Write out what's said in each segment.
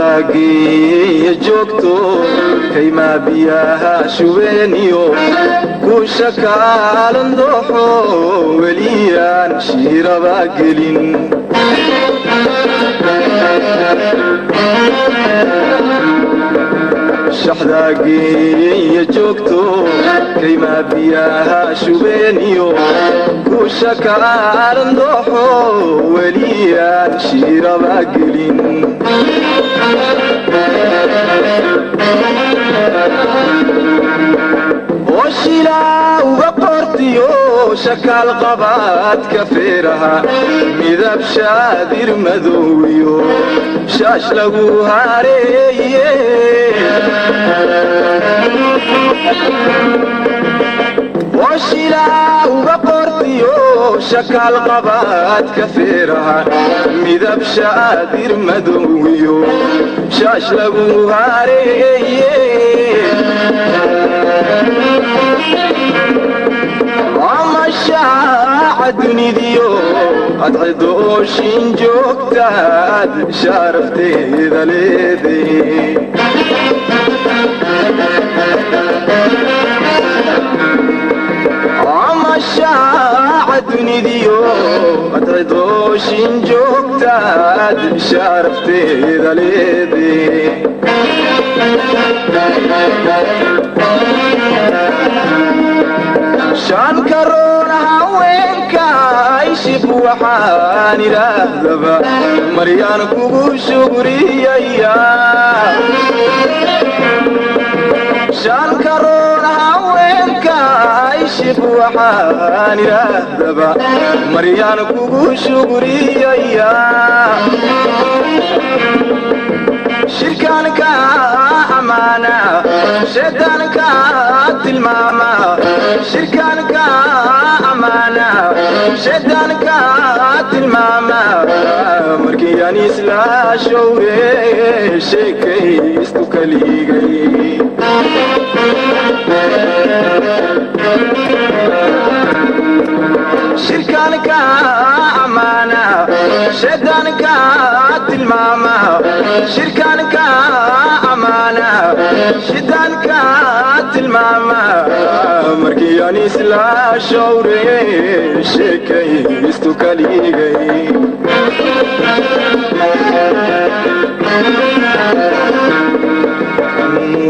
Shaxdaagiiya joogto kaymaa biyaha shubeeniyo kuusha kaalan dooxo weliyaan shiiraba gelin. Shaxdaagiiya joogto kaymaa biyaha shubeeniyo kuusha kaalan dooxo weliyaan shiiraba gelin. Oo shilaa uga qortiyo shakaal qabaadka feeraha midab shaadir madowiyo shaash lagu hareeye. Oo shilaa uga qortiyo shakaal qabaadka feeraha midab shaadir madowiyo shaash lagu hareeye. Amashaaca dunidiyo adcidooshin joogtaad sharafteeda leeday. Amashaaca dunidiyo adcidooshin joogtaad sharafteeda leeday. Shanka roona haweenka ishib waxaan idhaahdaba maryaan kugu shugriyaya. Shanka roona haweenka ishib waxaan idhaahdaba maryaan kugu shugriyaya. Shirkaanka amaana shaydaanka tilmaama, shirkaanka amaana shaydaanka tilmaama. Markii aan isla showre sheekaystu kaligay. Shirkaanka amaana shaydaanka tilmaama, shirkaanka amaana shaydaanka tilmaama. Markii aan isla showre sheekaystu kaligay.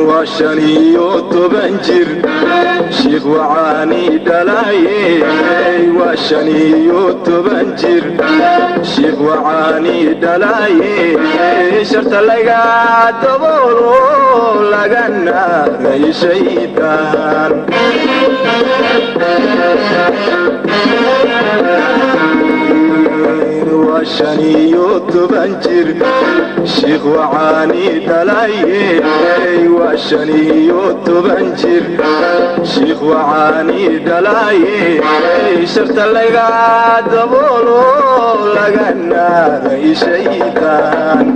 Waa 15 jir shiikh wacaani dhalaye. Waa 15 jir shiikh wacaani dhalaye. Sharta laga daboolo laga naaray shaydaan. Waa 15 jir shiikh wacaani dhalaye. Waa 15 jir shiikh wacaani dhalaye. Sharta laga daboolo laga naaray shaydaan.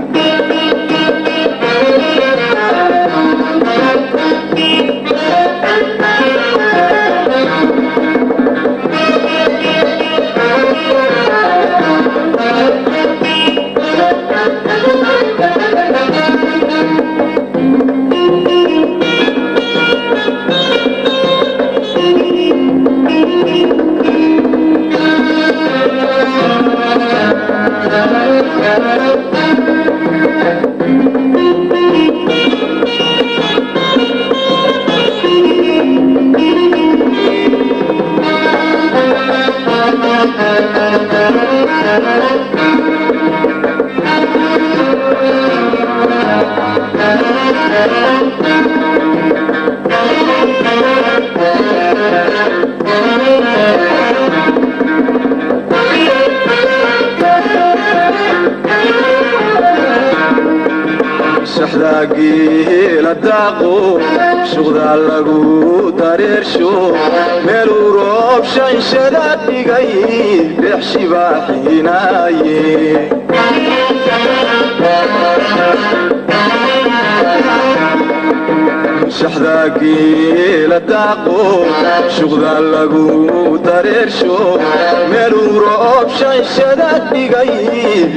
Shaxdaagiila daaqo shuqdaa lagu dareersho meeluu roob shanshada dhigay dhex shibaaxinaaye. Shaxda geela daaqo, shuqda lagu dareersho, meeluu roob shanshada dhigay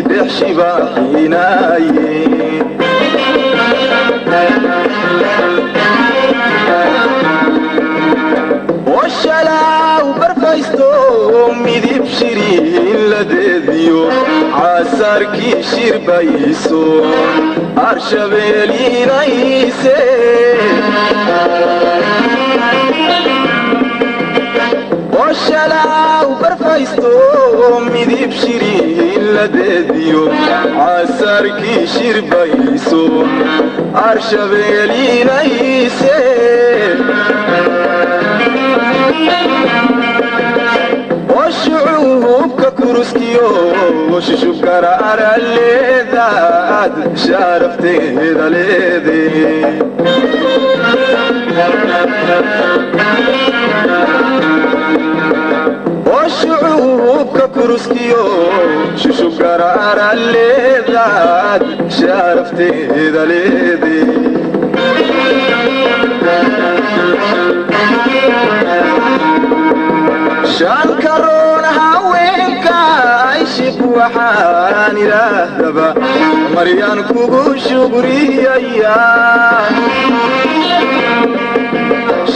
dhex shibaaxinaaye. Shalaaw barfaysto midib shiriin la deediyo, casaarkii shirbayso arshabeelinayse. Shalaaw barfaysto midib shiriin la deediyo, casaarkii shirbayso arshabeelinayse. Shucuubka kuruskiyo shushubkaraara leedaad sharafteeda leede. Shucuubka kuruskiyo shushubkaraara leedaad sharafteeda leede. Shankaroon haweenka ayshib waxaan idhaahdaba maryaan kugu shugriyaya.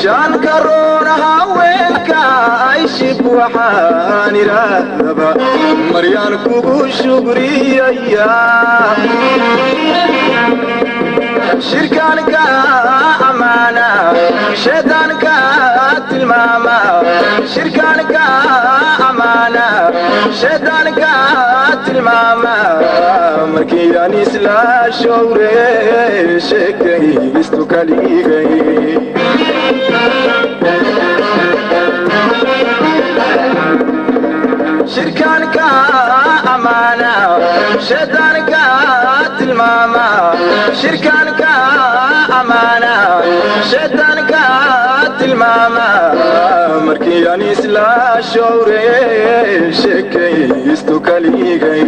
Shankaroon haweenka ayshib waxaan idhaahdaba maryaan kugu shugriyaya. Shirkaanka amaana, shaydaanka tilmaama. Shirkaanka amaana, shaydaanka tilmaama. Markii aan isla showre sheekaystu kaligay. Shirkaanka amaana, shaydaanka tilmaama. Shirkaanka amaana, shaydaanka tilmaama. Markii aan isla showre sheekaystu kaligay.